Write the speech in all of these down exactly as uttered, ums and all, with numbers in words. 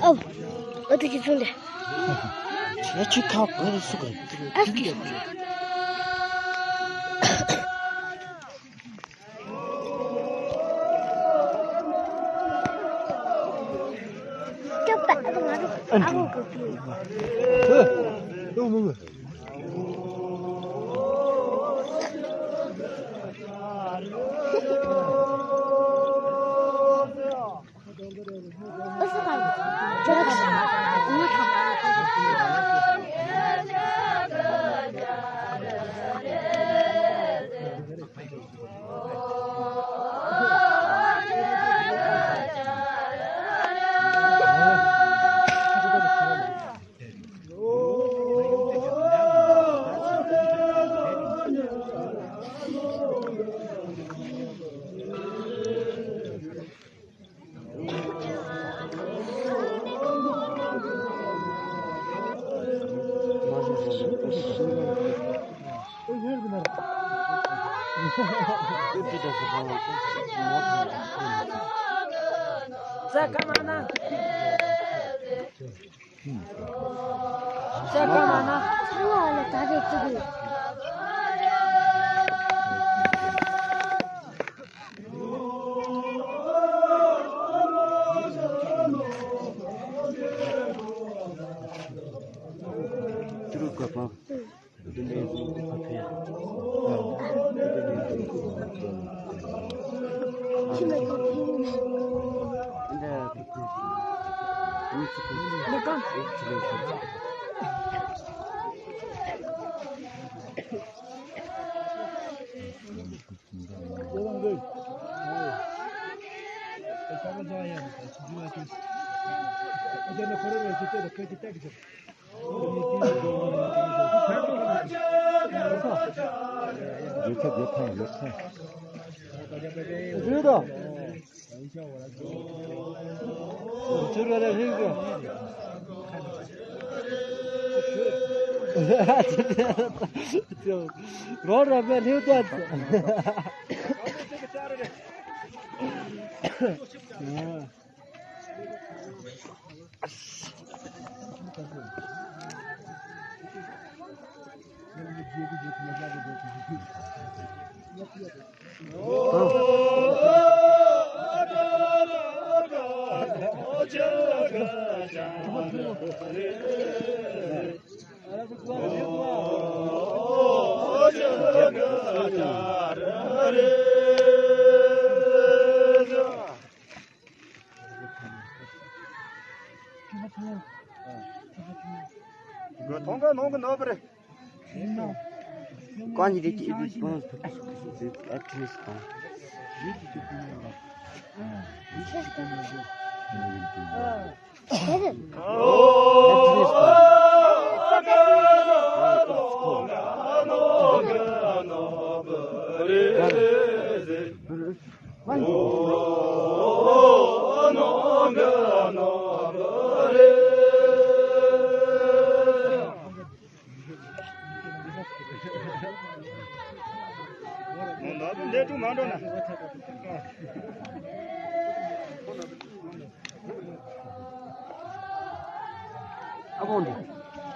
ཨོ། ཨོ་ཏི་ཅི་ཚུན་ལེ། ཁྱེད་ཆུ་ཁ་ག་རེ་སུ་ག་ཨ་སྐྱིད། སྐྱོབ་པ་ཨ་ང་རུ་ཨ་ཧོ་གི་ཕིའུ། ཨོ་མོ་མོ། ས་ཀ་མ་ན། ས་ཀ་མ་ན། ཚང་མ་ལ་ད་རེས་ཅི་དགོས། རོགས་རམ་པའི་ལྷེབ་ཏོ། གང་ཡིན་དེ་ཀྱི་ཨེ་པི་སྤོན་སི་ཕུ་ཀུ་སུ་ཀུ་སུ་ཟེར་ཨེ་ཁྲི་སི་དང་། ཨ་བོང་འདི།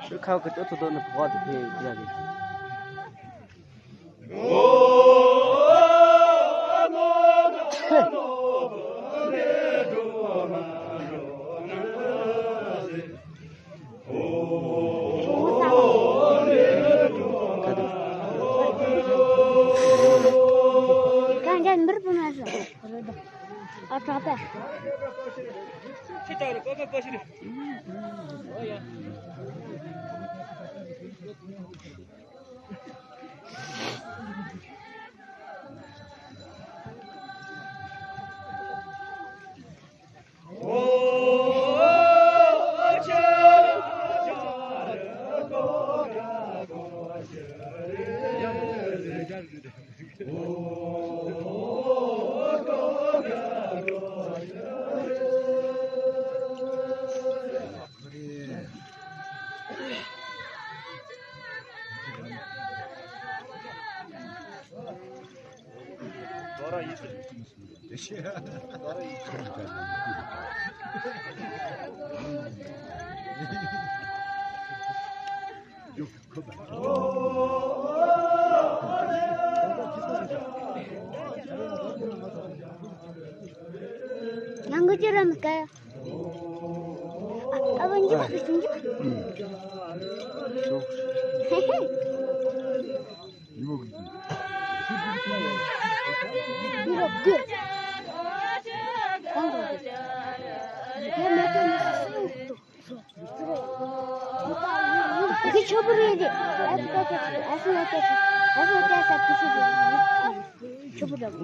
ཤོད་ཁ་གི་ཏོ་ཐོ་ཐོ་ནི་ཕོ་བ་དུ་ཕེ་ཡ་གི། ཡང་གི་ཅི་ར་མི་ཀ། ཨ་བ་འཇིག་པ་འཇིག་པ། འཇིག་པ་དགོས། གང་དགོས། ཡང་མེད་པ་མི་སྲིད། འདི་ཆོ་པོ་རེད་དེ། ཨ་ཙི་ཨ་ཙི་ཨ་ཙི་ཨ་ཙི་ཨ་ཙི་ཨ་ཙི་ཨ་ཙི་ཨ་ཙི་ཆོ་པོ་རེད།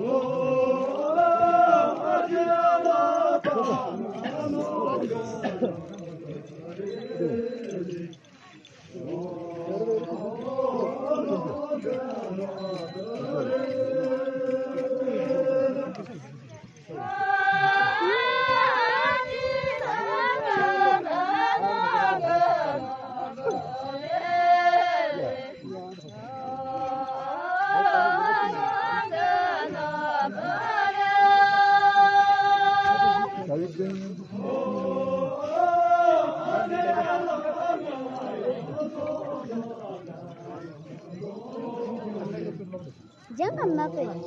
སྦྱང་ག་མ་དགོས།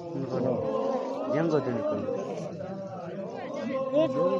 སྦྱང་ག་དེ་ནི་དགོས། རེད།